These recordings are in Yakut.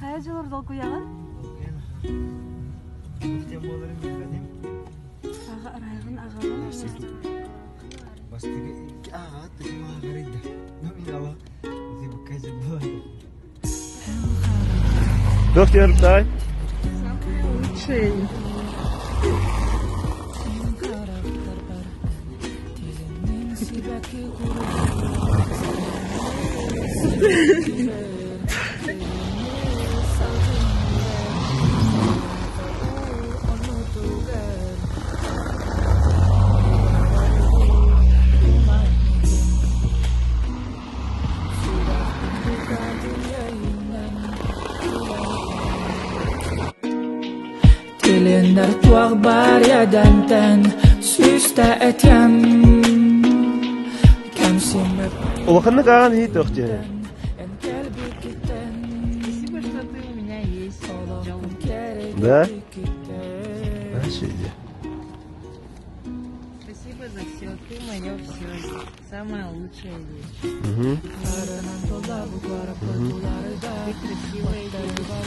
Хайа дьылыр долгуйаҕын? Буоларын билбэтим. Аҕа арайҕын аҕаҕын Бастакы икки ааҕаат да ким ааҕарый да. Ну мин ала ити бука Туох диэн Самый лучший. Тилиннэр туох баар эдэнтэн сүүстэ этиэм Кэмсиммэт Улаханнык ааҕан иһит туох диэн Спасибо, что ты у меня есть. Да? Вообще Спасибо за все. Ты мое все. Самая лучшая вещь. Угу. Ты красивая девочка.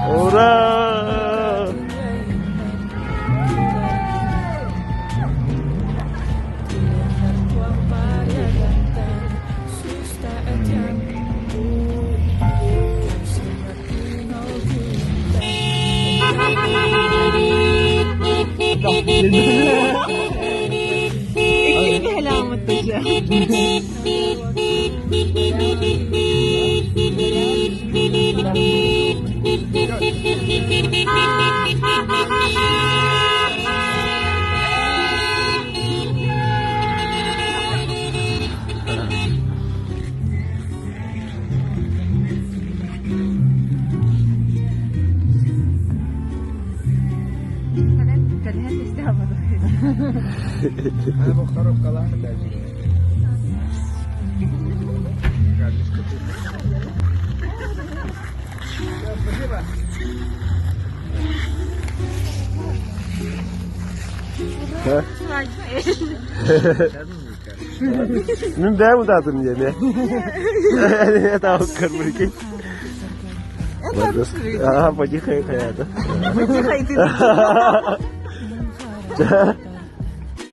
Ура! Мин бэйэм утаатым диэн Таах көрбүккүн. Аа, потихай хаята. Потихай ты.